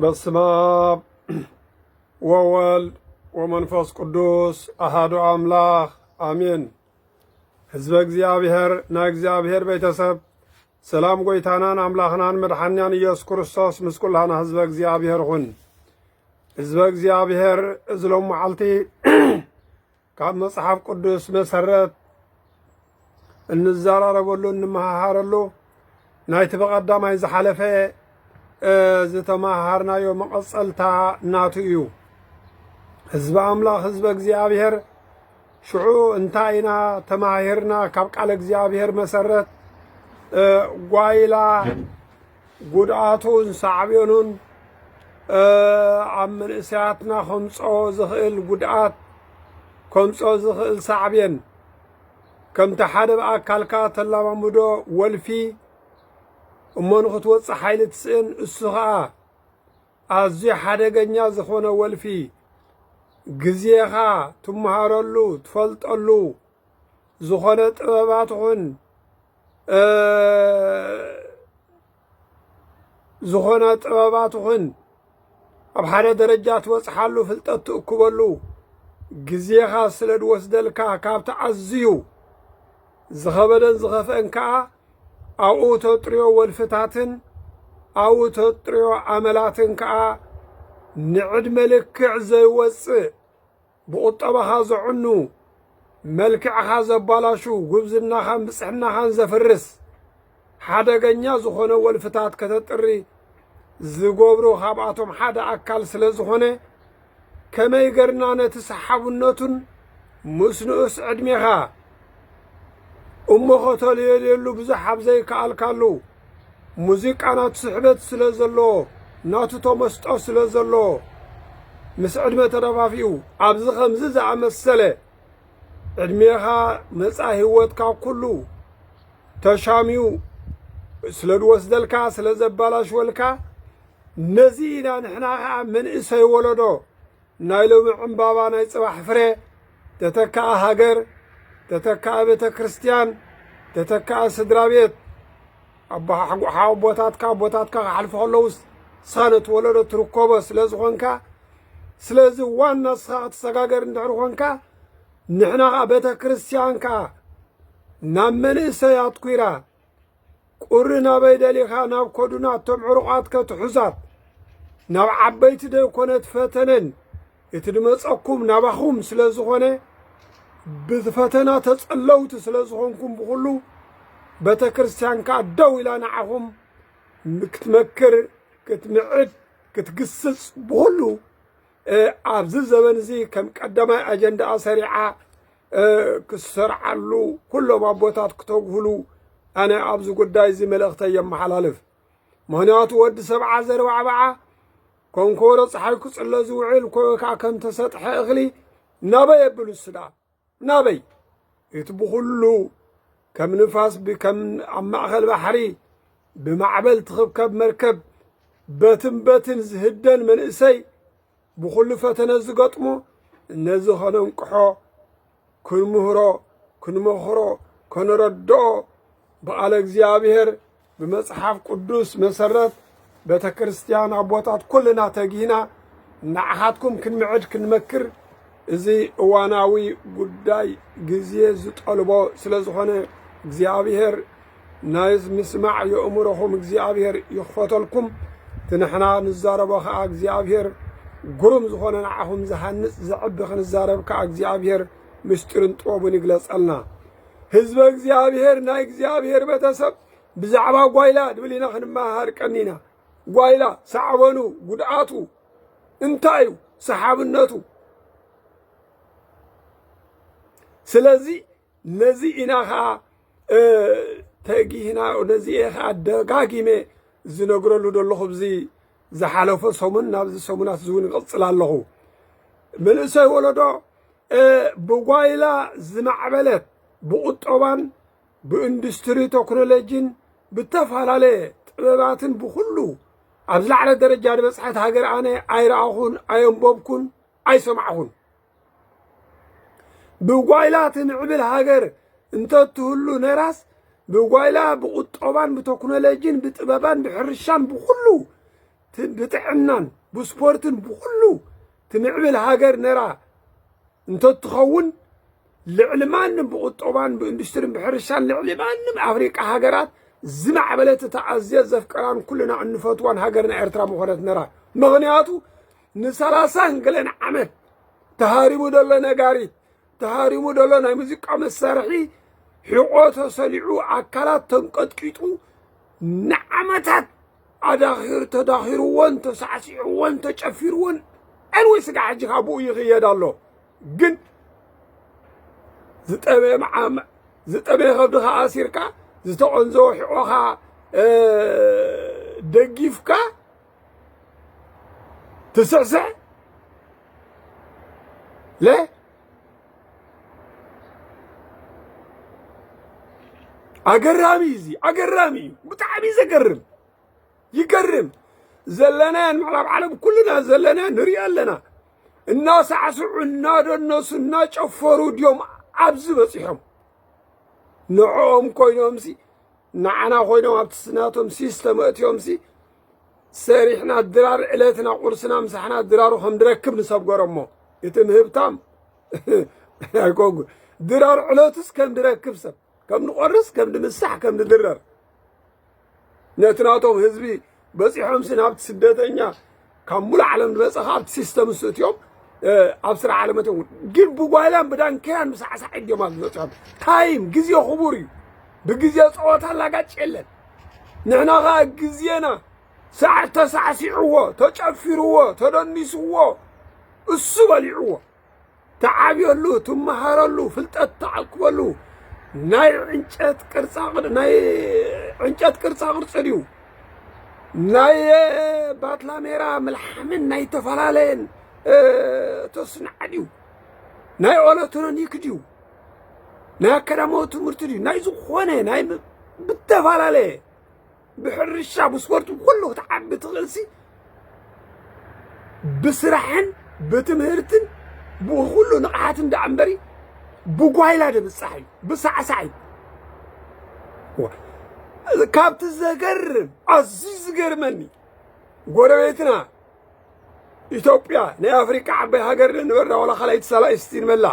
በስመ አብ ወወልድ ወመንፈስ ቅዱስ አሃዱ አምላኽ አሜን። ህዝበ እግዚኣብሔር፣ ናይ እግዚኣብሔር ቤተሰብ፣ ሰላም ጎይታናን ኣምላኽናን መድሓንያን ኢየሱስ ክርስቶስ ምስ ኩላና ህዝበ እግዚኣብሔር ኹን። ህዝበ እግዚኣብሔር፣ እዚ ሎም መዓልቲ ካብ መጽሓፍ ቅዱስ መሰረት እንዘራረበሉ፣ እንመሃሃረሉ፣ ናይቲ ብቐዳማይ ዝሓለፈ፣ እ፣ ዝተመሃሃርናዮ መቐጸልታ ናቱ እዩ። ህዝቢ ኣምላኽ፣ ህዝበ እግዚኣብሔር፣ ሽዑ እንታይ ኢና ተማሂርና ካብ ቃል እግዚኣብሔር መሰረት? እ፣ ጓይላ ጉድኣቱን ሳዕቤኑን፣ እ፣ ኣብ መንእሰያትና ከምጽኦ ዝኽእል ጉድኣት፣ ከምጽኦ ዝኽእል ሳዕቤን፣ ከምቲ ሓደ ብኣካልካ ተለማምዶ ወልፊ እሞ ንኽትወጽእ ሓይሊ ትስእን፣ እሱ ኸኣ ኣዝዩ ሓደገኛ ዝኾነ ወልፊ፣ ግዜኻ ትመሃረሉ፣ ትፈልጠሉ ዝኾነ ጥበባት ኹን፣ እ፣ ዝኾነ ጥበባት ኹን፣ ኣብ ሓደ ደረጃ ትበጽሓሉ፣ ፍልጠት ትእክበሉ፣ ግዜኻ ስለ ዝወስደልካ፣ ካብቲ ኣዝዩ ዝኸበደን ዝኸፍአን ከኣ ኣብኡ ተጥርዮ ወልፍታትን ኣብኡ ተጥርዮ ኣመላትን ከኣ ንዕድመ ልክዕ ዘይወጽእ፣ ብቑጠባኻ ዘዕኑ፣ መልክዕኻ ዘባላሹ፣ ጉብዝናኻን ብጽሕናኻን ዘፍርስ ሓደገኛ ዝኾነ ወልፍታት ከተጥሪ ዝገብሩ ካብኣቶም ሓደ ኣካል ስለ ዝኾነ፣ ከመይ ገርና ነቲ ሰሓብነቱን ምስ ንኡስ ዕድሜኻ እሞ ከተልየልየሉ ብዙሕ ኣብ ዘይከኣልካሉ፣ ሙዚቃ ናቱ ስሕበት ስለ ዘለዎ፣ ናቱ ተመስጦ ስለ ዘለዎ፣ ምስ ዕድመ ተደፋፊኡ፣ ኣብዚ ከምዚ ዝኣመሰለ ዕድሜኻ፣ መጻኢ ህይወትካ ኩሉ ተሻምዩ ስለ ዝወስደልካ፣ ስለ ዘባላሽወልካ፣ ነዚ ኢና ንሕና ኸኣ መንእሰይ ወለዶ፣ ናይ ሎሚ ዕምባባ ናይ ጽባሕ ፍረ፣ ተተካኣ ሃገር፣ ተተካኣ ቤተ ክርስቲያን፣ ተተካኣ ስድራ ቤት፣ ኣቦ-፣ ሓጎ-፣ ሓ-፣ ኣቦታትካ፣ ኣቦታትካ ክሓልፉ ከለዉስ፣ ንስኻ ነቲ ወለዶ ትርከቦ ስለ ዝኾንካ፣ ስለዚ ዋና ንስኻ ክትሰጋገር እንድሕር ኾንካ፣ ንሕና ኸኣ ቤተ ክርስቲያን ከኣ ናብ መንእሰይ ኣትኲራ፣ ቁሪ ናበይ ደሊኻ ናብ ከዱናት፣ እቶም ዕሩቓት ከትሑዛት፣ ናብ ዓበይቲ ደይኮነት ፈተነን እቲ ድመጸኩም ናባኹም ስለ ዝኾነ፣ ብፈተና ተጸለውቲ ስለ ዝኾንኩም ብኹሉ፣ ቤተ ክርስቲያን ከኣ ደው ኢላ ንዓኹም ክትመክር፣ ክትምዕድ፣ ክትግስጽ ብኹሉ፣ እ፣ ኣብዚ ዘበን እዚ ከም ቀዳማይ ኣጀንዳኣ ሰሪዓ፣ እ፣ ክሰርዓሉ፣ ኩሎም ኣቦታት ክተግሁሉ፣ ኣነ ኣብዚ ጉዳይ እዚ መልእኽተይ የመሓላልፍ። ምኽንያቱ ወዲ ሰብዓ ዘርባዕባዓ፣ ኮንኮሮ ጸሓይ ክጽሎ ዝውዕል፣ ኮ-፣ ከኣ ከም ተሰጥሐ እኽሊ ናበይ የብሉስ ደኣ? ናበይ? እቲ ብኹሉ ከም ንፋስ ብ-፣ ከም ኣብ ማእከል ባሕሪ ብማዕበል ትኽብከብ መርከብ በትን በትን ዝህደን መንእሰይ ብኹሉ ፈተነ ዝገጥሞ ነዚ ከነንቅሖ፣ ክንምህሮ፣ ክንመኽሮ፣ ከነረድኦ ብቓለ እግዚኣብሔር ብመጽሓፍ ቅዱስ መሰረት ቤተ ክርስቲያን ኣቦታት ኩልና ተጊህና ንዓኻትኩም ክንምዕድ ክንመክር እዚ እዋናዊ ጉዳይ ግዜ ዝጠልቦ ስለ ዝኾነ እግዚኣብሔር ናይ ምስማዕ የእምሮኹም እግዚኣብሔር ይኽፈተልኩም። እቲ ንሕና ንዛረቦ ኸዓ እግዚኣብሔር ግሩም ዝኾነ ንዓኹም ዝሃንጽ ዘዕቢ ክንዛረብ ከኣ እግዚኣብሔር ምስጢርን ጥበቡን ይግለጸልና። ህዝበ እግዚኣብሔር ናይ እግዚኣብሔር ቤተሰብ ብዛዕባ ጓይላ ድብል ኢና ክንመሃር ቀኒና። ጓይላ፣ ሳዕበኑ፣ ጉድኣቱ እንታይ እዩ? ሰሓብነቱ። ስለዚ ነዚ ኢና ኸዓ፣ እ፣ ተጊህና፣ ነዚ እየ ኸዓ ደጋጊመ ዝነግረሉ ዘለኹ። ብዚ ዝሓለፈ ሰሙን ናብዚ ሰሙናት እዚ እውን ይቕጽል ኣለኹ። መንእሰይ ወለዶ፣ እ፣ ብጓይላ ዝማዕበለት፣ ብቁጠባን ብኢንዱስትሪ ቴክኖሎጂን ብተፈላለየ ጥበባትን ብኹሉ ኣብ ዝለዓለ ደረጃ ዝበጽሐት ሃገር ኣነ ኣይረኣኹን፣ ኣየንበብኩን፣ ኣይሰማዕኹን። ብጓይላ ትምዕብል ሃገር እንተትህሉ ነራስ፣ ብጓይላ ብቁጠባን ብቴክኖሎጂን ብጥበባን ብሕርሻን ብኹሉ ብጥዕናን ብስፖርትን ብኹሉ ትምዕብል ሃገር ነራ እንተትኸውን፣ ልዕሊ ማንም ብቁጠባን ብኢንዱስትሪን ብሕርሻን ልዕሊ ማንም ኣፍሪቃ ሃገራት ዝማዕበለት፣ እታ ኣዝየ ዘፍቀራን ኩልና እንፈትዋን ሃገርና ኤርትራ ምኾነት ነራ። ምኽንያቱ ንሰላሳን ገለን ዓመት ተሃሪሙ ዘሎ ነጋሪት፣ ተሃሪሙ ዘሎ ናይ ሙዚቃ መሳርሒ፣ ሕቖ ተሰሊዑ፣ ኣካላት ተንቀጥቂጡ፣ ንዓመታት ኣዳኺር ተዳኺርዎን ተሳዕሲዕዎን ተጨፊርዎን፣ ዕንወይ ስጋ ሕጂ ካብ ብኡ ይኽየድ ኣሎ። ግን ዝጠመየ መዓ-፣ ዝጠመየ ከብድኻ ኣሲርካ፣ ዝተቐንዘወ ሕቖኻ፣ እ፣ ደጊፍካ ትስዕስዕ ለ? ኣገራሚ እዩ እዚ፣ ኣገራሚ እዩ። ብጣዕሚ ዘገርም፣ ይገርም። ዘለናያን ምዕራብ ዓለም ኩልና ዘለናያን ንሪኦ ኣለና። እናሳዕስዑ፣ እናደነሱ፣ እናጨፈሩ ድዮም ኣብዚ በፂሖም። ንዕኦም ኮይኖምሲ፣ ንዓና ኮይኖም ኣብቲ ናቶም ሲስተም ኣእትዮምሲ፣ ሰሪሕና ድራር ዕለትና፣ ቁርስና ምሳሕና ድራሩ ከም ድረክብ ንሰብገሮ እሞ፣ እቲ ምህብታም ኣይኮንኩ፣ ድራር ዕለቱስ ከም ድረክብ ሰብ፣ ከም ንቆርስ፣ ከም ንምሳሕ፣ ከም ንድረር። ነቲ ናቶም ህዝቢ በጺሖምሲ ናብቲ ስደተኛ ካብ ሙሉእ ዓለም ዝመጸ ከኣ ኣብቲ ሲስተም ንሱ እትዮም፣ እ፣ ኣብ ስራሕ ዓለም እትዮም። ግን ብጓይላን ብዳንከያን ብሳዕሳዕ ድዮም ኣብዚ በጺሖም። ታይም፣ ግዜ ክቡር እዩ። ብግዜ ጸወታ ላጋጭ የለን። ንሕና ከኣ ግዜና ሳዕ ተሳዕሲዕዎ፣ ተጨፊርዎ፣ ተደኒስዎ፣ እሱ በሊዕዎ። ትዓብየሉ፣ ትመሃረሉ፣ ፍልጠት ትኣክበሉ። ናይ ዕንጨት ቅርጻ ቅር-፣ ናይ ዕንጨት ቅርጻ ቅርጺ ድዩ? ናይ ባትላሜራ ምልሓምን ናይ ዝተፈላለየን፣ እ፣ ተስናዕ ድዩ? ናይ ኤሌክትሮኒክ ድዩ? ናይ ኣካዳማዊ ትምህርቲ ድዩ? ናይ ዝኾነ ናይ ብ-፣ ብተፈላለየ ብሕርሻ፣ ብስፖርት፣ ብኹሉ ክትዓቢ ትኽእልሲ፣ ብስራሕን ብትምህርትን ብኹሉ ንቕሓትን ደኣ እምበሪ፣ ብጓይላ ደብጻሕ እዩ፣ ብሳዕሳዕ እዩ። ዋ፣ ካብቲ ዘገርም፣ ኣዝዩ ዝገርመኒ፣ ጎረቤትና ኢትዮጵያ ናይ ኣፍሪቃ ዓባይ ሃገር ንበርና፣ ዋላ ካልኣይቲ ሳልኣይቲ ንበላ።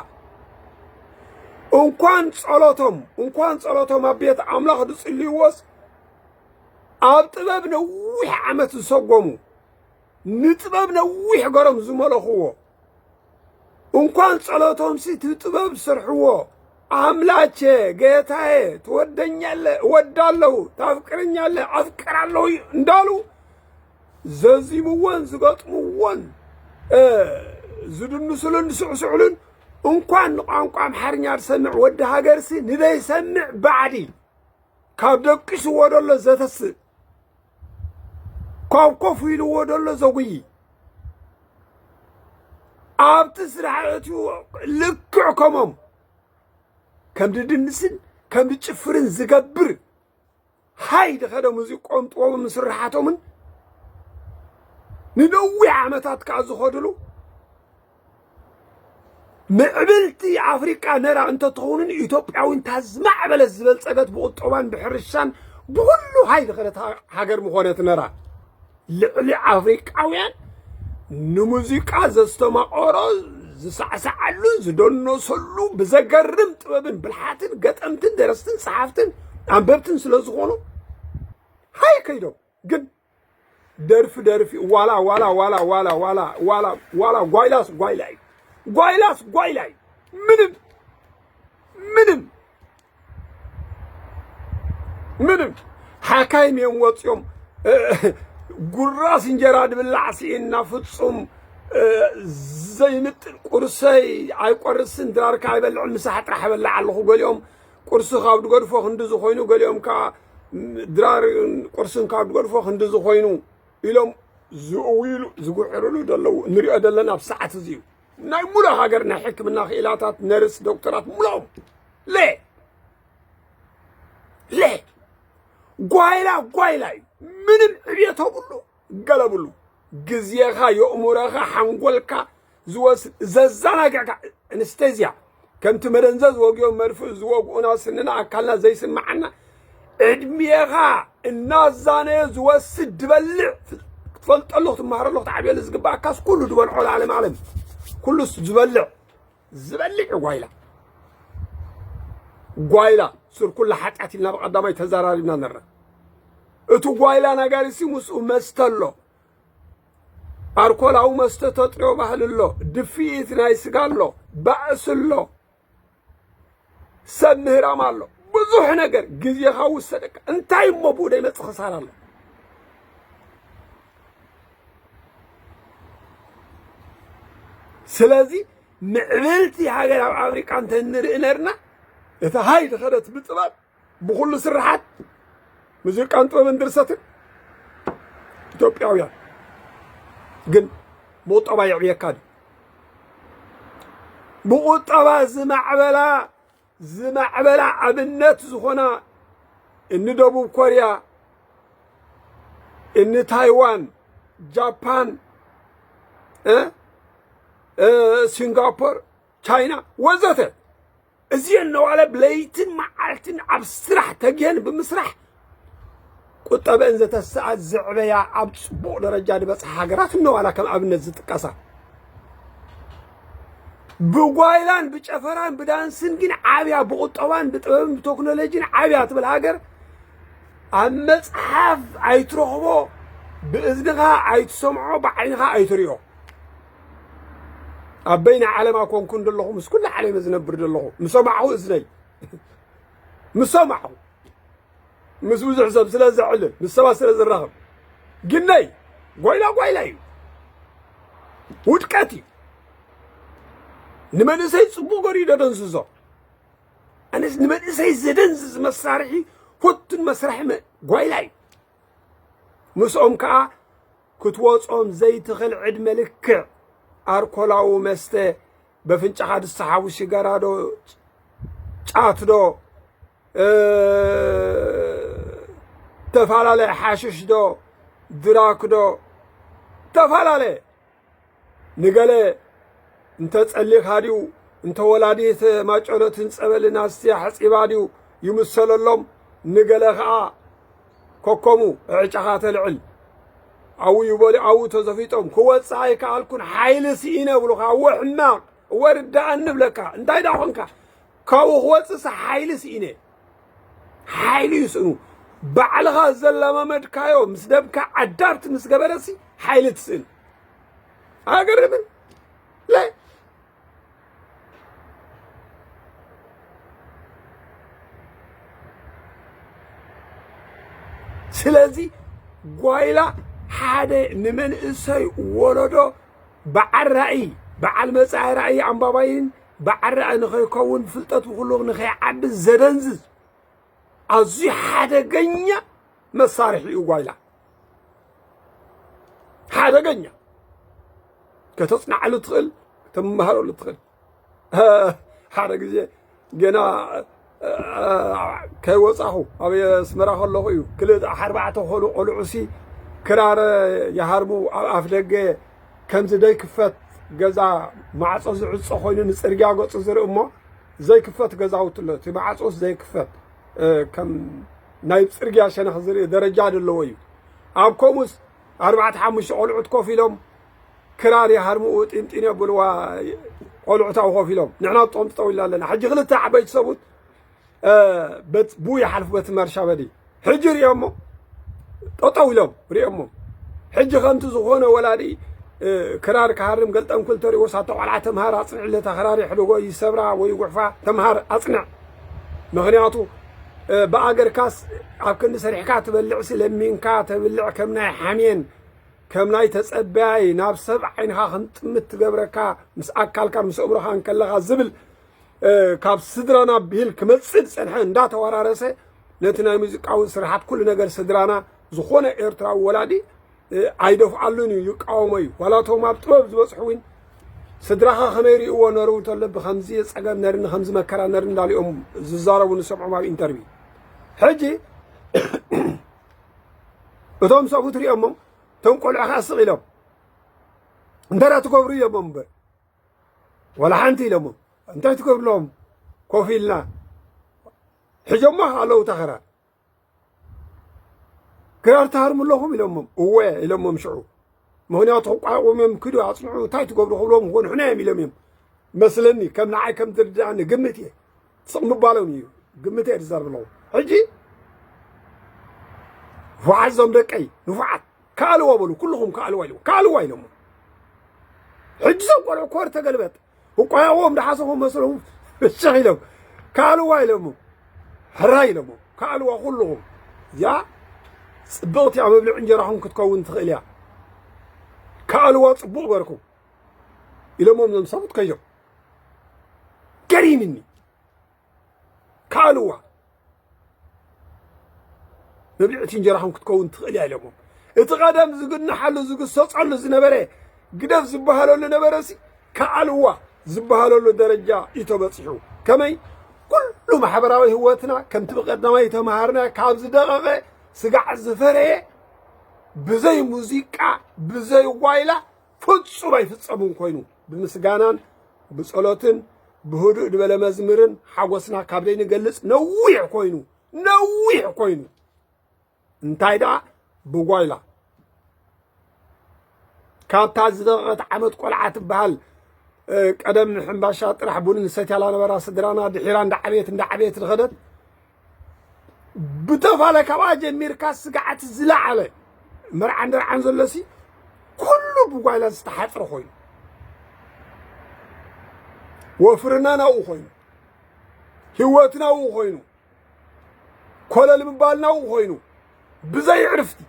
እንኳን ጸሎቶም፣ እንኳን ጸሎቶም ኣብ ቤት ኣምላኽ ዝጽልይዎስ፣ ኣብ ጥበብ ነዊሕ ዓመት ዝሰጎሙ፣ ንጥበብ ነዊሕ ገሮም ዝመለኽዎ፣ እንኳን ጸሎቶምሲ እቲ ጥበብ ዝሰርሕዎ፣ ኣምላቼ፣ ጌታዬ፣ ትወደኛለህ፣ እወዳለሁ፣ ታፍቅረኛለህ፣ ኣፍቅራለሁ እንዳሉ ዘዚምዎን ዝገጥምዎን፣ እ፣ ዝድንስሉን ዝስዕስዕሉን፣ እንኳን ንቋንቋ ኣምሓርኛ ዝሰምዕ ወዲ ሃገርሲ ንደይሰምዕ ባዕዲ ካብ ደቂስዎ ደሎ ዘተስእ፣ ካብ ኮፍ ኢልዎ ደሎ ዘጉዪ፣ ኣብቲ ስራሕ እትዩ ልክዕ ከሞም ከም ድድንስን ከም ድጭፍርን ዝገብር፣ ሃይ ድኸደ ሙዚቆም ጥበቦም ስርሓቶምን ንነዊሕ ዓመታት ከኣ ዝኸድሉ፣ ምዕብልቲ ኣፍሪቃ ነራ እንተትኸውንን፣ ኢትዮጵያዊ እንታ ዝማዕበለት ዝበልጸገት ብቁጠባን ብሕርሻን ብኹሉ ሃይ ድኸደት ሃ-፣ ሃገር ምኾነት ነራ። ልዕሊ ኣፍሪቃውያን ንሙዚቃ ዘስተማቐሮ፣ ዝሳዕሳዓሉ፣ ዝደነሰሉ፣ ብዘገርም ጥበብን ብልሓትን ገጠምትን ደረስትን ጸሓፍትን ኣንበብትን ስለ ዝኾኑ፣ ሃይ ከይዶም ግን ደርፊ ደርፊ፣ ዋላ ዋላ ዋላ ዋላ ዋላ ዋላ ዋላ ጓይላስ ጓይላ እዩ። ጓይላስ ጓይላ እዩ። ምንም ምንም ምንም ሓካይም እዮም ወፂኦም። እ፣ ጉራስ እንጀራ ድብላዕ ስኢንና ፍፁም፣ እ፣ ዘይምጥን ቁርሰይ ኣይቆርስን፣ ድራርካ ኣይበልዕን፣ ምሳሕ ጥራሕ እበልዕ ኣለኹ። ገሊኦም ቁርሲ ካብ ድገድፎ ክንዲ ዝኾይኑ፣ ገሊኦም ከዓ ድራር ቁርስን ካብ ድገድፎ ክንዲ ዝኾይኑ ኢሎም ዝእውይሉ፣ ዝጉሕርሉ ዘለዉ ንሪኦ ዘለና ኣብ ሰዓት እዚ እዩ። ናይ ሙሉእ ሃገር ናይ ሕክምና ክኢላታት፣ ነርስ፣ ዶክተራት ሙሉኦም ለ-፣ ለ-፣ ጓይላ ጓይላ እዩ። ምንም ዕብየት የብሉ፣ ገለብሉ። ግዜኻ፣ የእሙረኻ፣ ሓንጎልካ ዝወስድ፣ ዘዛናግዕካ፣ ኣነስቴዝያ፣ ከምቲ መደንዘዝ ወግዮም መርፍእ ዝወግኡና፣ ስንና ኣካልና ዘይስምዓና፣ ዕድሜኻ እናዛነየ ዝወስድ ድበልዕ፣ ክትፈልጠሉ፣ ክትመሃረሉ፣ ክትዓብየሉ ዝግባኣካስ ኩሉ ዝበልዖ ለዓለም ዓለም። ኩሉስ ዝበልዕ፣ ዝበልዕ ጓይላ። ጓይላ፣ ስር ኩላ ሓጢኣት ኢልና ብቐዳማይ ተዘራሪብና ነርና። እቲ ጓይላ ነጋሪሲ ምስኡ መስተ ኣሎ። ኣልኮላዊ መስተ ተጥርዮ ባህሊ ኣሎ። ድፍኢት ናይ ስጋ ኣሎ። ባእሲ ኣሎ። ሰብ ምህራም ኣሎ። ብዙሕ ነገር ግዜኻ ውሰደካ። እንታይ እሞ ብኡ ደይመጽእ ክሳራ ኣሎ? ስለዚ ምዕብልቲ ሃገር ኣብ ኣፍሪቃ እንተ ንርኢ ነርና፣ እታ ሃይ ዝኸደት ብጥበብ፣ ብኹሉ ስርሓት ሙዚቃን ጥበብን ድርሰትን ኢትዮጵያውያን። ግን ብቑጠባ የዕብየካ ድዩ? ብቑጠባ ዝማዕበላ፣ ዝማዕበላ ኣብነት ዝኾና እኒ ደቡብ ኮርያ፣ እኒ ታይዋን፣ ጃፓን፣ እ፣ እ፣ ሲንጋፖር፣ ቻይና ወዘተ፣ እዚአን ነዋለ ብለይትን መዓልትን ኣብ ስራሕ ተጊሀን ብምስራሕ ቁጠበአን ዘተስኣ ዘዕበያ ኣብ ጽቡቕ ደረጃ ዝበጽሓ ሃገራት እነዋላ ከም ኣብነት ዝጥቀሳ። ብጓይላን ብጨፈራን ብዳንስን ግን ዓብያ፣ ብቁጠባን ብጥበብን ብቴክኖሎጂን ዓብያ ትብል ሃገር ኣብ መጽሓፍ ኣይትረኽቦ፣ ብእዝንኻ ኣይትሰምዖ፣ ብዓይንኻ ኣይትሪኦ። ኣብ በይነ ዓለም ኣኮንኩን ዘለኹ፣ ምስ ኩሉ ዓለም ዝነብር ዘለኹ፣ ምስ ሰማዕኹ እዝነይ፣ ምስ ሰማዕኹ፣ ምስ ብዙሕ ሰብ ስለ ዘዕልል፣ ምስ ሰባት ስለ ዝራኸብ፣ ግነይ ጓይላ ጓይላ እዩ፣ ውድቀት እዩ። ንመንእሰይ ጽቡቕ ገሩ ደደንዝዞ። ኣነስ ንመንእሰይ ዘደንዝዝ መሳርሒ፣ ፍቱን መሳርሒ መ-፣ ጓይላ እዩ። ምስኦም ከኣ ክትወጾም ዘይትኽእል ዕድመ ልክዕ ኣርኮላዊ መስተ፣ በፍንጫኻ ዝሰሓቡ ሽጋራ ዶ፣ ጫት ዶ፣ እ፣ ተፈላለየ ሓሽሽ ዶ፣ ድራክ ዶ፣ ተፈላለየ። ንገለ እንተ ጸሊኻ ድዩ፣ እንተ ወላዲት ማጨሎትን ጸበልን ኣስትያ ሕጺባ ድዩ ይምሰለሎም። ንገለ ኸኣ ኮከሙ ዕጫኻ ተልዕል። ኣው ይበሉ፣ ኣው ተዘፊጦም፣ ክወጽእ ኣይከኣልኩን፣ ሓይሊ ስኢነ ይብሉኻ። እወ ሕማቕ፣ እወ ርዳእኒ ይብለካ። እንታይ ደኣ ኾንካ? ካብኡ ክወጽእስ ሓይሊ ስኢነ። ሓይሊ ይስእኑ። ባዕልኻ ዘለማመድካዮ ምስ ደምካ ኣዳፕት ምስ ገበረሲ ሓይሊ ትስእን። ኣገርምን? ለ-፣ ስለዚ ጓይላ ሓደ ንመንእሰይ ወለዶ በዓል ራእይ፣ በዓል መጻኢ ራእይ ኣንባባይን በዓል ራእይ ንኸይከውን፣ ፍልጠት ብኹሉ ንኸይዓቢ ዘደንዝዝ ኣዝዩ ሓደገኛ መሳርሒ እዩ ጓይላ። ሓደገኛ። ከተጽንዓሉ ትኽእል፣ ከተመሃረሉ ትኽእል። ሓደ ግዜ ገና፣ እ፣ ከይወጻኹ ኣብ ኣስመራ ከለኹ እዩ። ክልተ ኣርባዕተ ዝኾኑ ቆልዑሲ ክራር ይሃርሙ ኣብ ኣፍ ደገ፣ ከምዚ ዘይክፈት ገዛ ማዕጾ ዝዕጾ ኮይኑ ንጽርግያ ገጹ ዝርኢ እሞ ዘይክፈት ገዛውቲ ኣሎ። እቲ ማዕጾስ ዘይክፈት፣ እ፣ ከም ናይ ጽርግያ ሸነኽ ዝርኢ ደረጃ ዘለዎ እዩ። ኣብ ከምኡስ ኣርባዕተ ሓሙሽተ ቆልዑት ኮፍ ኢሎም ክራር ይሃርምኡ፣ ጢንጢን የብልዋ፣ ቆልዑት ኣብኡ ኮፍ ኢሎም። ንሕና ብጦም ጠጠው ኢልና ኣለና። ሕጂ ክልተ ዓበይቲ ሰብኡት፣ እ፣ በት-፣ ብኡ ይሓልፉ በቲ መርሻ በዲ። ሕጂ ሪኦሞ፣ ጠጠው ኢሎም ሪኦሞ። ሕጂ ከምቲ ዝኾነ ወላዲ፣ እ፣ ክራር ክሃርም ገልጠም ክልተ ሪኦ፣ ሳቶ ቆልዓ ተምሃር ኣጽንዕ፣ ለታ ክራር ይሕድጎ፣ ይሰብራ ወይ ይጉሕፋ፣ ተምሃር ኣጽንዕ። ምኽንያቱ፣ እ፣ ብኣገርካስ ኣብ ክንዲ ሰሪሕካ ትበልዕሲ ለሚንካ ተብልዕ ከም ናይ ሓሜን ከም ናይ ተጸበያይ ናብ ሰብ ዓይንኻ ከም ጥምት ትገብረካ፣ ምስ ኣካልካን ምስ ኣእምሮኻን ከለኻ ዝብል፣ እ፣ ካብ ስድራና ብሂል ክመጽእ ዝጸንሐ እንዳተወራረሰ፣ ነቲ ናይ ሙዚቃዊ ስርሓት ኩሉ ነገር ስድራና ዝኾነ ኤርትራዊ ወላዲ፣ እ፣ ኣይደፍኣሉን እዩ፣ ይቃወሞ እዩ። ዋላ እቶም ኣብ ጥበብ ዝበጽሑ እውን ስድራኻ ከመይ ርእይዎ ነሩ እንተሎ ብኸምዚ ጸገም ነርኒ፣ ከምዚ መከራ ነርኒ እንዳሊኦም ዝዛረቡ ንሰምዖም ኣብ ኢንተርቪው። ሕጂ እቶም ሰብኡት ሪኦሞም፣ እቶም ቆልዑ ኸዓ ስቕ ኢሎም፣ እንታይ ደኣ ትገብሩ ኢሎሞም እምበር፣ ዋላ ሓንቲ ኢሎሞም። እንታይ ትገብሩ ኢሎም፣ ኮፍ ኢልና። ሒዞማ ኣለዉ እታ ክራር። ክራር ትሃርሙ ኣለኹም ኢሎሞም። እወ ኢሎሞም ሽዑ። ምኽንያቱ ክቋየቑም እዮም፣ ክዱ ኣጽንዑ፣ እንታይ ትገብሩ ክብሎም፣ ክጎንሑና እዮም ኢሎም እዮም መስለኒ። ከም ንዓይ ከም ዝርድኣኒ ግምት እየ። ስቕ ምባሎም እዩ ግምት እየ ዝዛረብ ኣለኹ። ሕጂ ንፉዓት እዞም ደቀይ፣ ንፉዓት፣ ከኣልዋ በሉ፣ ኩልኹም ከኣልዋ ኢሎም፣ ከኣልዋ ኢሎሞ። ሕጂ እዞም ቆልዑ ኮር ተገልበጥ፣ ክቋየቑዎም ደሓሰኹም መስሎም ፍሽኽ ኢሎም፣ ከኣልዋ ኢሎሞ። ሕራይ ኢሎሞ፣ ከኣልዋ ኩልኹም። እዚኣ ጽብቕቲ እያ፣ መብልዒ እንጀራኹም ክትከውን ትኽእል እያ። ከኣልዋ ጽቡቕ ገርኩም ኢሎሞም እዞም ሰብኡት ከይዶም። ገሪምኒ። ከኣልዋ መብልዕቲ እንጀራኹም ክትከውን ትኽእል እያ ኢሎሞም። እቲ ቀደም ዝግንሓሉ ዝግሰጸሉ ዝነበረ ግደፍ ዝበሃለሉ ነበረሲ ከኣልዋ ዝበሃለሉ ደረጃ እዩ ተበጺሑ። ከመይ? ኩሉ ማሕበራዊ ህይወትና ከምቲ ብቀዳማይ ተመሃርና ካብ ዝደቐቐ ስጋዕ ዝፈረየ ብዘይ ሙዚቃ ብዘይ ጓይላ ፍጹም ኣይፍጸምን ኮይኑ፣ ብምስጋናን ብጸሎትን ብህዱእ ዝበለ መዝሙርን ሓጎስና ካብ ዘይንገልጽ ነዊሕ ኮይኑ፣ ነዊሕ ኮይኑ። እንታይ ደኣ ብጓይላ ካብታ ዝደቐቐት ዓመት ቆልዓ ትበሃል፣ እ፣ ቀደም ንሕምባሻ ጥራሕ ቡን ንሰትያላ ነበራ ስድራና፣ ድሒራ እንዳዓበየት እንዳዓበየት ዝኸደት ብተፋለ ካብኣ ጀሚርካ ስግዓት ዝለዓለ መርዓን ደርዓን ዘሎሲ ኩሉ ብጓይላ ዝተሓጽረ ኮይኑ፣ ወፍርና ናብኡ ኮይኑ፣ ህይወትና ናብኡ ኮይኑ፣ ኮለል ምባልና ናብኡ ኮይኑ፣ ብዘይ ዕርፍቲ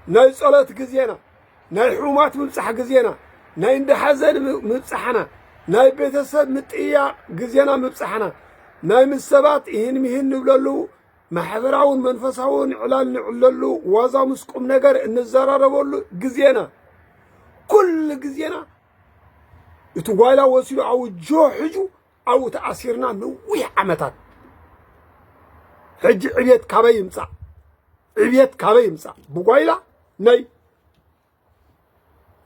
ናይ ጸሎት ግዜና፣ ናይ ሕሙማት ምብጻሕ ግዜና፣ ናይ እንዳ ሓዘን ም-፣ ምብጻሕና፣ ናይ ቤተሰብ ምጥያቕ ግዜና ምብጻሕና፣ ናይ ምስ ሰባት ይህን ምሂን ንብለሉ ማሕበራውን መንፈሳውን ዕላል ንዕለሉ ዋዛ ምስ ቁም ነገር እንዘራረበሉ ግዜና፣ ኩሉ ግዜና እቲ ጓይላ ወሲዱ ኣብኡ ጆ ሕጁ ኣብኡ ተኣሲርና ነዊሕ ዓመታት። ሕጂ ዕብየት ካበይ ይምጻእ? ዕብየት ካበይ ይምጻእ? ብጓይላ ናይ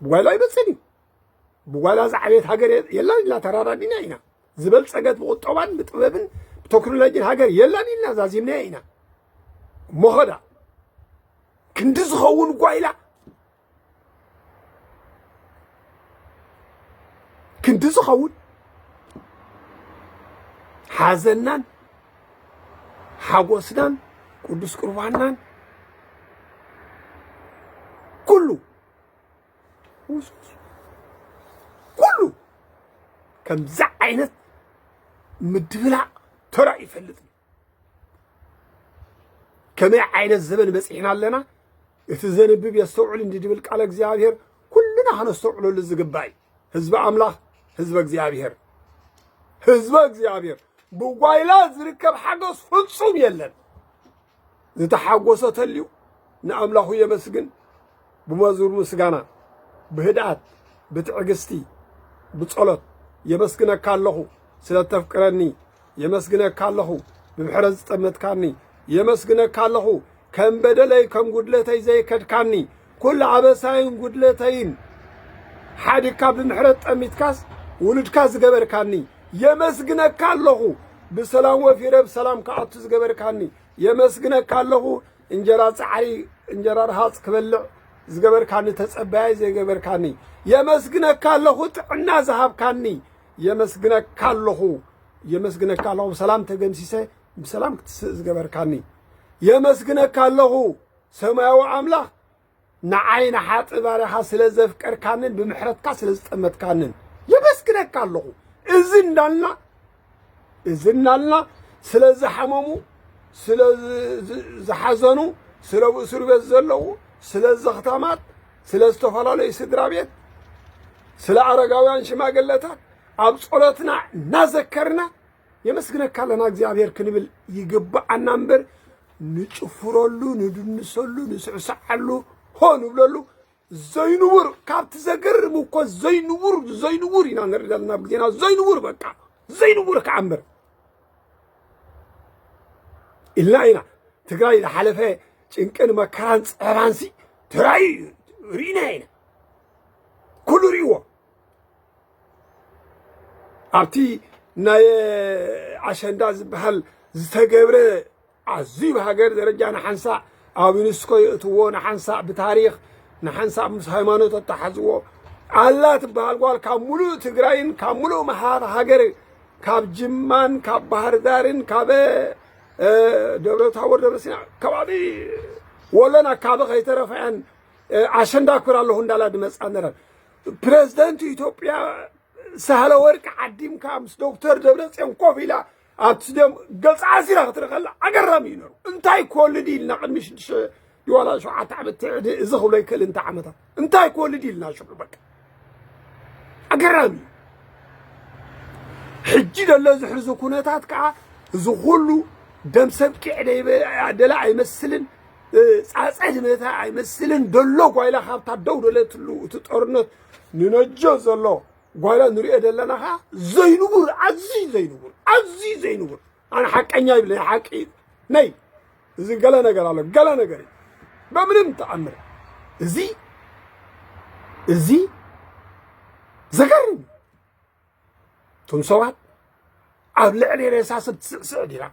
ብጓይላ ኣይመጽእን እዩ። ብጓይላ ዝዓበየት ሃገር የ-፣ የላን ኢልና ተራዳዲና ኢና። ዝበልጸገት ብቁጠባን ብጥበብን ብቴክኖሎጂን ሃገር የላን ኢልና ዛዚምናያ ኢና። ሞኸዳ ክንዲ ዝኸውን ጓይላ ክንዲ ዝኸውን ሓዘናን ሓጎስናን ቅዱስ ቁርባናን ኩሉ ኩሉ ከምዚ ዓይነት ምድብላቕ ተራእዩ ይፈልጥ። ከመይ ዓይነት ዘበን በጺሕና ኣለና? እቲ ዘንብብ የስተውዕል እንዲ ድብል ቃለ እግዚኣብሔር ኩልና ከነስተውዕለሉ ዝግባእ እዩ። ህዝቢ ኣምላኽ፣ ህዝበ እግዚኣብሔር፣ ህዝበ እግዚኣብሔር ብጓይላ ዝርከብ ሓጎስ ፍጹም የለን። ዝተሓጎሰ ተልዩ ንኣምላኹ የመስግን። ብመዝሙር ምስጋና፣ ብህድኣት፣ ብትዕግስቲ፣ ብጸሎት የመስግነካ ኣለኹ ስለ እተፍቅረኒ፣ የመስግነካ ኣለኹ ብምሕረት ዝጠመትካኒ፣ የመስግነካ ኣለኹ ከም በደለይ ከም ጉድለተይ ዘይከድካኒ፣ ኩሉ ኣበሳይን ጉድለተይን ሓዲግካ ብምሕረት ጠሚትካስ ውሉድካ ዝገበርካኒ፣ የመስግነካ ኣለኹ ብሰላም ወፊረ ብሰላም ክኣቱ ዝገበርካኒ፣ የመስግነካ ኣለኹ እንጀራ ጻዕሪ፣ እንጀራ ርሃጽ ክበልዕ ዝገበርካኒ፣ ተጸባያይ ዘይገበርካኒ። የመስግነካ ኣለኹ ጥዕና ዝሃብካኒ። የመስግነካ ኣለኹ፣ የመስግነካ ኣለኹ ብሰላም ተገምሲሰ ብሰላም ክትስእ ዝገበርካኒ። የመስግነካ ኣለኹ ሰማያዊ ኣምላኽ ንዓይ ንሓጢእ ባርያኻ ስለ ዘፍቀርካንን ብምሕረትካ ስለ ዝጠመትካንን። የመስግነካ ኣለኹ። እዚ እንዳልና፣ እዚ እናልና ስለ ዝሓመሙ፣ ስለ ዝ-፣ ዝ-፣ ዝሓዘኑ፣ ስለ ኣብ እስር ቤት ዘለዉ፣ ስለ ዘኽታማት፣ ስለ ዝተፈላለዩ ስድራ ቤት፣ ስለ ኣረጋውያን ሽማግለታት ኣብ ጸሎትና እናዘከርና የመስግነካ ኣለና እግዚኣብሔር ክንብል ይግብኣና እምበር ንጭፍረሉ፣ ንድንሰሉ፣ ንስዕስዓሉ፣ ሆ ንብለሉ ዘይንቡር፣ ካብቲ ዘገርም እኮ ዘይንቡር፣ ዘይንቡር ኢና ንርኢ ዘለና ኣብ ግዜና። ዘይንቡር በቃ፣ ዘይንቡር ክዓምር ኢልና ኢና። ትግራይ ዝሓለፈ ጭንቅን መከራን ጸባንሲ ተራእዩ እዩ፣ ርኢና ኢና። ኩሉ ርእይዎ። ኣብቲ ናይ ኣሸንዳ ዝበሃል ዝተገብረ ኣዝዩ ብሃገር ደረጃ ንሓንሳእ ኣብ ዩኒስኮ የእትዎ፣ ንሓንሳእ ብታሪኽ፣ ንሓንሳእ ምስ ሃይማኖት ኣተሓዝዎ። ኣላ ትበሃል ጓል ካብ ሙሉእ ትግራይን ካብ ሙሉእ መሃር ሃገር፣ ካብ ጅማን ካብ ባህር ዳርን ካብ ደብረ ታቦር፣ ደብረ ሲና ከባቢ፣ ወሎን ኣካባቢ ከይተረፈ እየን ኣሸንዳ ኣክብር ኣለኹ እንዳላ ድመፃ ነረን። ፕረዚደንት ኢትዮጵያ ሳህለ ወርቅ ዓዲምካ ምስ ዶክተር ደብረፅዮን ኮፍ ኢላ ኣብቲ ስቴድየም ገፃ ኣሲራ ክትርኢ ከላ ኣገራሚ እዩ ነሩ። እንታይ ክወልድ ኢልና ቅድሚ ሽዱሽተ ድዋላ ሸውዓተ ዓመት ትዕዲ እዚ ክብሎ ይክእል እንተ ዓመታት እንታይ ክወልድ ኢልና ሽዑ በቃ ኣገራሚ እዩ። ሕጂ ደሎ ዝሕርዚ ኩነታት ከዓ እዚ ኩሉ ደም ሰብ ቂዕ ደይበ- ደላ ኣይመስልን፣ ፃፀ ድመታ ኣይመስልን። ደሎ ጓይላ ካብታ ደው ደለትሉ እቲ ጦርነት ንነጆ ዘሎ ጓይላ ንሪኦ ዘለና ከዓ ዘይንቡር፣ ኣዝዩ ዘይንቡር፣ ኣዝዩ ዘይንቡር። ኣነ ሓቀኛ ይብል ናይ ሓቂ ነይ እዚ ገለ ነገር ኣሎ ገለ ነገር እዩ። በምንም ተኣምር እዚ እዚ ዘገርም እዩ። እቶም ሰባት ኣብ ልዕሊ ሬሳ ሰብ ትስዕስዕ ዲና?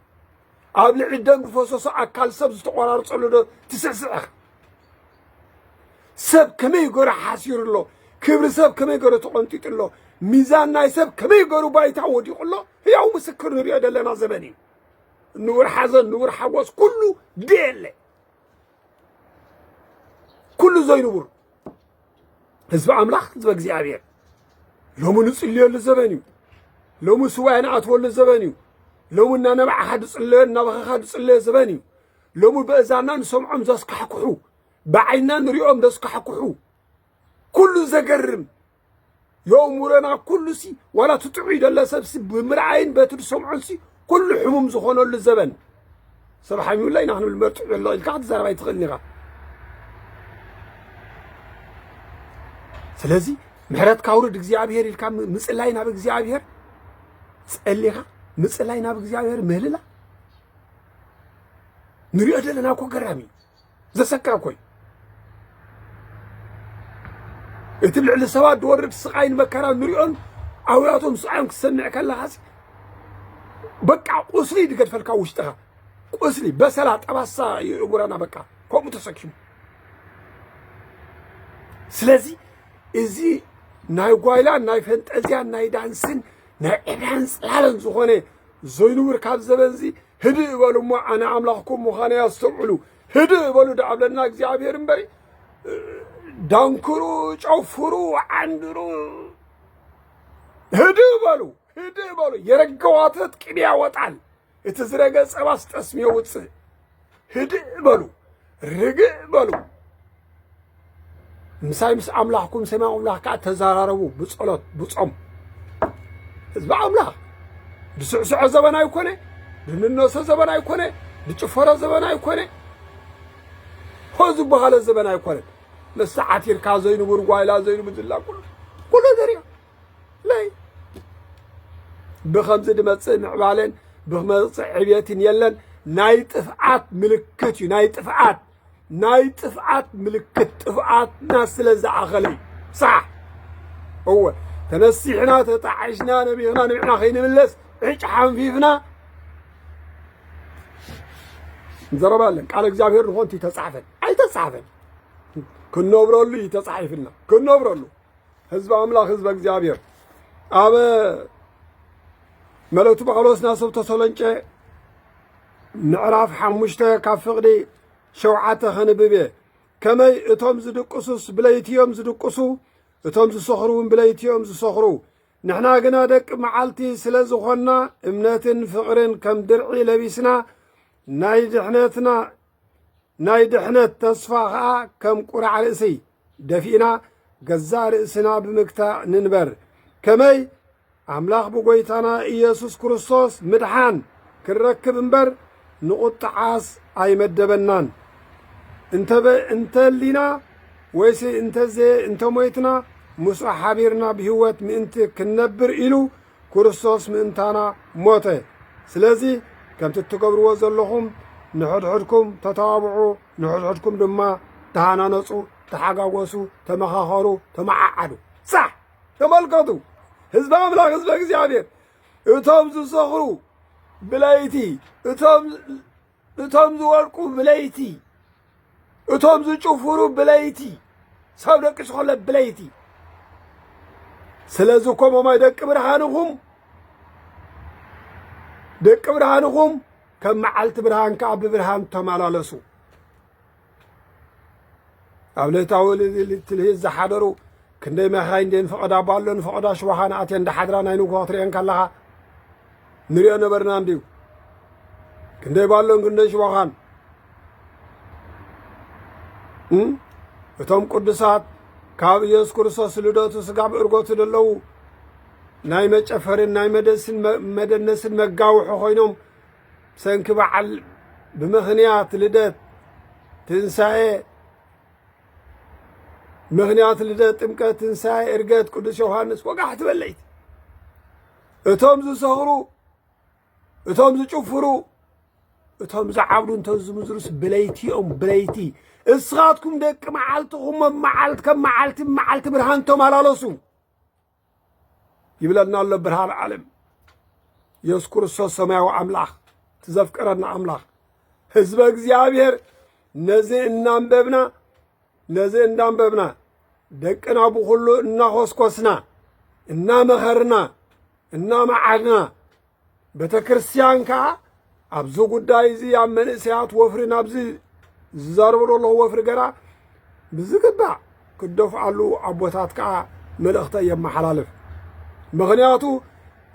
ኣብ ልዕሊ ደም ዝፈሰሶ ኣካል ሰብ ዝተቆራርፀሉ ዶ ትስዕስዕ ኢኻ? ሰብ ከመይ ገሩ ሓሲሩ ኣሎ? ክብሪ ሰብ ከመይ ገሩ ተቆንጢጡ ኣሎ? ሚዛን ናይ ሰብ ከመይ ገሩ ባይታ ወዲቑ ኣሎ? ህያው ምስክር ንሪኦ ዘለና ዘበን እዩ። ንቡር ሓዘን፣ ንቡር ሓጎስ፣ ኩሉ ድየለ፣ ኩሉ ዘይንቡር። ህዝቢ ኣምላኽ፣ ህዝቢ እግዚኣብሔር፣ ሎሚ ንጽልየሉ ዘበን እዩ። ሎሚ ስዋይ ንኣትወሉ ዘበን እዩ። ሎሚ እናነባዕኻ ድጽለዮ፣ እናበኸኻ ድጽለዮ ዘበን እዩ። ሎሚ በእዛና ንሰምዖም ዘስካሕክሑ፣ ብዓይና ንሪኦም ዘስካሕክሑ፣ ኩሉ ዘገርም የእምሮና ኩሉ ሲ ዋላ እቲ ጥዑይ ደለ ሰብ ሲ ብምርኣይን በቲ ዝሰምዖን ሲ ኩሉ ሕሙም ዝኾነሉ ዘበን። ሰብ ሓሚሙላ ኢና ክንብል መርትዕ ዘሎ ኢልካ ክትዛረብ ኣይትኽእልን ኢኻ። ስለዚ ምሕረትካ ኣውርድ እግዚኣብሔር ኢልካ ም- ምጽላይ ናብ እግዚኣብሔር ጸሊኻ ምጽላይ ናብ እግዚኣብሔር ምህልላ ንሪኦ ዘለና እኮ ገራሚ እዩ። ዘሰክዕ እኮ እዩ። እቲ ልዕሊ ሰባት ዝወርድ ስቓይን መከራን ንሪኦን ኣውያቶም ስቓዮም ክትሰምዕ ከለኻሲ በቃ ቁስሊ ድገድፈልካ ውሽጥኻ ቁስሊ በሰላ ጠባሳ የእምሮና በቃ ከምኡ ተሰኪሙ። ስለዚ እዚ ናይ ጓይላን ናይ ፈንጠዝያን ናይ ዳንስን ናይ ዕዳን ጽላለን ዝኾነ ዘይንቡር ካብ ዘበንዚ ህድእ በሉ እሞ ኣነ ኣምላኽኩም ምዃነይ ኣስተውዕሉ። ህድእ በሉ ደኣ ብለና እግዚኣብሔር እምበሪ ዳንክሩ፣ ጨፍሩ፣ ዓንድሩ። ህድእ በሉ፣ ህድእ በሉ። የረገ ወተት ቅቤ ያወጣል፣ እቲ ዝረገ ጸባስ ጠስሚ የውጽእ። ህድእ በሉ፣ ርግእ በሉ። ምሳይ ምስ ኣምላኽኩም ሰማይ ኣምላኽ ከዓ ተዘራረቡ ብጸሎት ብጾም። ህዝቢ ኣምላኽ ድስዕስዖ ዘበን ኣይኮነ፣ ድንነሶ ዘበን ኣይኮነ፣ ድጭፈሮ ዘበን ኣይኮነ፣ ሆ ዝበሃለ ዘበን ኣይኮነን። መስተ ዓቲርካ ዘይንቡር ጓይላ ዘይንቡር ዝላ ኩሉ ኩሉ ዘሪኦ ለይ ብኸምዚ ድመጽእ ምዕባለን ብመጽእ ዕብየትን የለን። ናይ ጥፍኣት ምልክት እዩ። ናይ ጥፍኣት ናይ ጥፍኣት ምልክት ጥፍኣትና ስለ ዝኣኸለ እዩ። ሳሕ እወ ተነሲሕና ተጣዒስና ነቢኽና ንብዕና ከይንምለስ ዕጭ ሓንፊፍና ንዘረባለን ቃል እግዚኣብሔር ንኾንቲ ተጻሕፈን ኣይተጻሕፈን ክንነብረሉ እዩ ተጻሒፍና ክንነብረሉ ህዝቢ ኣምላኽ ህዝቢ እግዚኣብሔር ኣብ መልእክቱ ጳውሎስ ናብ ሰብ ተሰሎንቄ ምዕራፍ ሓሙሽተ ካብ ፍቕዲ ሸውዓተ ከንብብ እየ። ከመይ እቶም ዝድቅሱስ ብለይቲ እዮም ዝድቅሱ፣ እቶም ዝሰኽሩ እውን ብለይቲ እዮም ዝሰኽሩ። ንሕና ግና ደቂ መዓልቲ ስለ ዝኾንና እምነትን ፍቕርን ከም ድርዒ ለቢስና ናይ ድሕነትና ናይ ድሕነት ተስፋ ኸኣ ከም ቁራዕ ርእሲ ደፊእና ገዛእ ርእስና ብምግታእ ንንበር። ከመይ ኣምላኽ ብጎይታና ኢየሱስ ክርስቶስ ምድሓን ክንረክብ እምበር ንቑጥዓስ ኣይመደበናን። እንተ እንተሊና ወይሲ እንተዘየ እንተ ሞይትና ምስኡ ሓቢርና ብህይወት ምእንቲ ክንነብር ኢሉ ክርስቶስ ምእንታና ሞተ። ስለዚ ከምቲ እትገብርዎ ዘለኹም ንሕድሕድኩም ተተባብዑ፣ ንሕድሕድኩም ድማ ተሃናነጹ፣ ተሓጋገሱ፣ ተመኻኸሩ፣ ተመዓዓዱ። ሳሕ! ተመልከቱ፣ ህዝቢ ኣምላኽ፣ ህዝቢ እግዚኣብሔር፣ እቶም ዝሰኽሩ ብለይቲ፣ እቶም እቶም ዝወድቁ ብለይቲ እቶም ዝጭፍሩ ብለይቲ፣ ሰብ ደቂሱ ከሎ ብለይቲ። ስለዚ ከምኦም ኣይ ደቂ ብርሃንኹም፣ ደቂ ብርሃንኹም ከም መዓልቲ ብርሃን ከኣ ብብርሃን ተመላለሱ። ኣብ ለይታዊ ል-፣ ል-፣ ትልሂት ዝሓደሩ ክንደይ መኻይን ደን ፈቐዳ ባሎን ፈቐዳ ሽዋኻን ኣትየን እንዳሓድራ ናይ ንግሆ ክትርእየን ከለኻ ንሪኦ ነበርና እንድዩ። ክንደይ ባሎን ክንደይ ሽዋኻን። እም? እቶም ቅዱሳት ካብ ኢየሱስ ክርስቶስ ልደቱ ስጋብ እርገቱ ዘለዉ ናይ መጨፈርን ናይ መደስን መ-፣ መደነስን መጋውሑ ኮይኖም ብሰንኪ በዓል፣ ብምኽንያት ልደት፣ ትንሳኤ፣ ምኽንያት ልደት፣ ጥምቀት፣ ትንሳኤ፣ እርገት ቅዱስ ዮሃንስ ወጋሕቲ በለይቲ። እቶም ዝሰኽሩ፣ እቶም ዝጭፍሩ፣ እቶም ዝዓብዱ እንተ ዝምዝሩስ ብለይቲ እዮም፣ ብለይቲ። እስኻትኩም ደቂ መዓልትኹም መዓልቲ ከም መዓልቲ መዓልቲ ብርሃን ተመላለሱ። ይብለና ኣሎ ብርሃን ዓለም። ኢየሱስ ክርስቶስ ሰማያዊ ኣምላኽ፣ እቲ ዘፍቀረና ኣምላኽ። ህዝበ እግዚኣብሔር ነዚ እናንበብና፣ ነዚ እናንበብና፣ ደቅና ብኹሉ እናኾስኮስና፣ እናመኸርና፣ እናመዓድና፣ ቤተ ክርስቲያን ከኣ ኣብዚ ጉዳይ እዚ ኣብ መንእሰያት ወፍሪ ናብዚ ዝዛረቦ ዘለኹ ወፍሪ ገራ ብዝግባእ ክደፍኣሉ ኣቦታት ከኣ መልእኽተይ የመሓላልፍ። ምኽንያቱ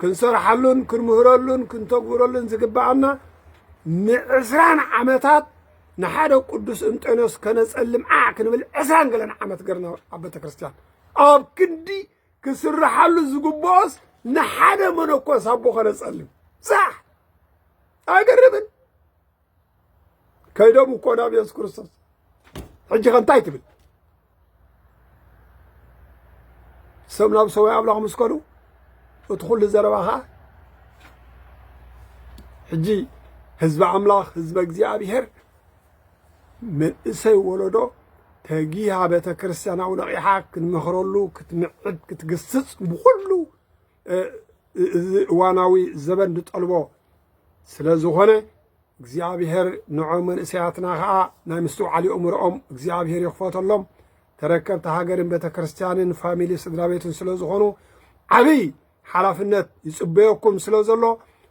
ክንሰርሓሉን ክንምህረሉን ክንተግብረሉን ዝግብኣና ንዕስራን ዓመታት ንሓደ ቅዱስ እንጦንዮስ ከነጸልም ዓዕ ክንብል ዕስራን ገለን ዓመት ገርና ኣብ ቤተ ክርስቲያን ኣብ ክንዲ ክስርሓሉ ዝግብኦስ ንሓደ መነኮስ ኣቦ ከነጸልም። ሳሕ! ኣይገርምን? ከይዶም እኮ ናብ የሱስ ክርስቶስ። ሕጂ ከ እንታይ ትብል? ሰብ ናብ ሰማይ ኣምላኽ ምስ ከዱ፣ እቲ ኩሉ ዘረባ ኸኣ፣ ሕጂ ህዝቢ ኣምላኽ፣ ህዝቢ እግዚኣብሔር፣ መንእሰይ ወለዶ ተጊሃ ቤተ ክርስቲያን ኣብኡ ነቒሓ ክንመኽረሉ፣ ክትምዕድ፣ ክትግስጽ ብኹሉ፣ እ፣ እዚ እዋናዊ ዘበን ዝጠልቦ ስለ ዝኾነ፣ እግዚኣብሔር ንዖም መንእሰያትና ኸኣ ናይ ምስትውዓል የእምሮኦም እግዚኣብሔር ይኽፈተሎም። ተረከብቲ ሃገርን ቤተ ክርስቲያንን ፋሚሊ ስድራ ቤትን ስለ ዝኾኑ ዓብይ ሓላፍነት ይጽበየኩም ስለ ዘሎ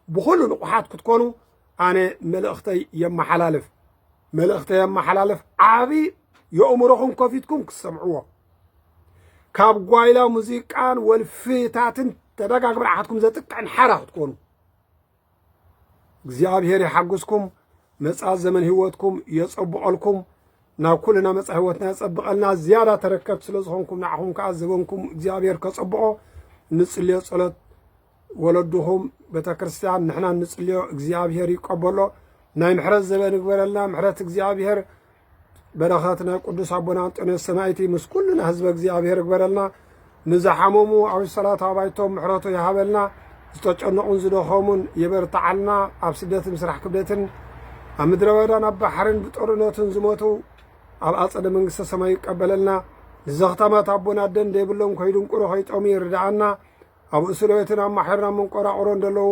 ብኹሉ ንቑሓት ክትኮኑ ኣነ መልእኽተይ የመሓላልፍ። መልእኽተይ የመሓላልፍ። ዓብይ የእምሮኹም ከፊትኩም ክትሰምዕዎ። ካብ ጓይላ ሙዚቃን ወልፍታትን ተደጋግመ ንዓኻትኩም ዘጥቅዕን ሓራ ክትኮኑ። እግዚኣብሔር ይሓግዝኩም፣ መጻኢ ዘመን ህይወትኩም የጸብቐልኩም፣ ናብ ኩልና መጻኢ ህይወትና የጸብቐልና። ዝያዳ ተረከብቲ ስለ ዝኾንኩም ንዓኹም ከኣ ዘበንኩም እግዚኣብሔር ከጸብቖ ንጽልዮ ጸሎት ወለድኹም ቤተ ክርስቲያን ንሕና ንጽልዮ እግዚኣብሔር ይቀበሎ። ናይ ምሕረት ዘበን ይግበረልና። ምሕረት እግዚኣብሔር በረኸት ናይ ቅዱስ ኣቦና ኣንጦንዮስ ሰማዕቲ ምስ ኩልና ህዝበ እግዚኣብሔር ይግበረልና። ንዝሓመሙ ኣብ ሰላታ ባይቶም ምሕረቱ ይሃበልና። ዝተጨነቑን ዝደኸሙን የበርትዓልና። ኣብ ስደትን ስራሕ ክብደትን ኣብ ምድረ በዳን ኣብ ባሕርን ብጦርነትን ዝሞቱ ኣብ ኣጸደ መንግስተ ሰማይ ይቀበለልና። ንዘኽታማት ኣቦን ኣደን ደይብሎም ከይድንቁሩ ከይጠሙ ይርድኣና። ኣብ እስር ቤትን ኣብ ማሕርና መንቆራቑሮን ዘለዉ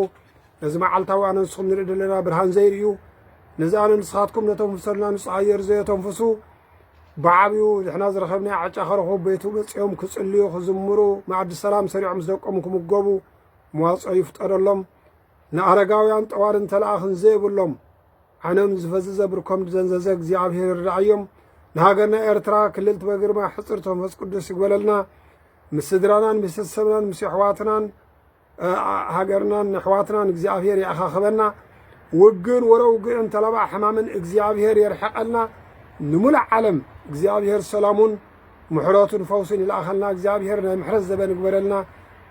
ነዚ መዓልታዊ ኣነ ንስኹም ንርኢ ዘለና ብርሃን ዘይርእዩ፣ ነዚ ኣነ ንስኻትኩም ነተንፍሰልና ንጹህ ኣየር ዘየተንፍሱ፣ ብዓብዩ ንሕና ዝረኸብናዮ ዕጫ ከረኽቡ ቤቱ መጺኦም ክጽልዩ፣ ክዝምሩ፣ መኣዲ ሰላም ሰሪዖም ምስ ደቆም ክምገቡ መዋጽኦ ይፍጠረሎም። ንኣረጋውያን ጠዋርን ተለኣኽን ዘይብሎም፣ ዓይኖም ዝፈዘዘ ብርኮም ዝደንዘዘ እግዚኣብሔር ይርዳእዮም። ንሃገርና ኤርትራ ክልል ትበግርማ ሕጽርቲ መንፈስ ቅዱስ ይግበለልና። ምስ ስድራናን ምስ ቤተሰብናን ምስ ኣሕዋትናን፣ እ፣ ሃገርናን ኣሕዋትናን እግዚኣብሔር ይኣኻኽበና። ውግእን ወረ ውግእን ተላባዕ ሕማምን እግዚኣብሔር የርሕቐልና። ንሙሉእ ዓለም እግዚኣብሔር ሰላሙን ምሕረቱን ፈውስን ይልኣኸልና። እግዚኣብሔር ናይ ምሕረት ዘበን ይግበረልና።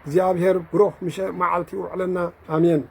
እግዚኣብሔር ብሩኽ ምሸ መዓልቲ ይውዕለና። ኣሜን።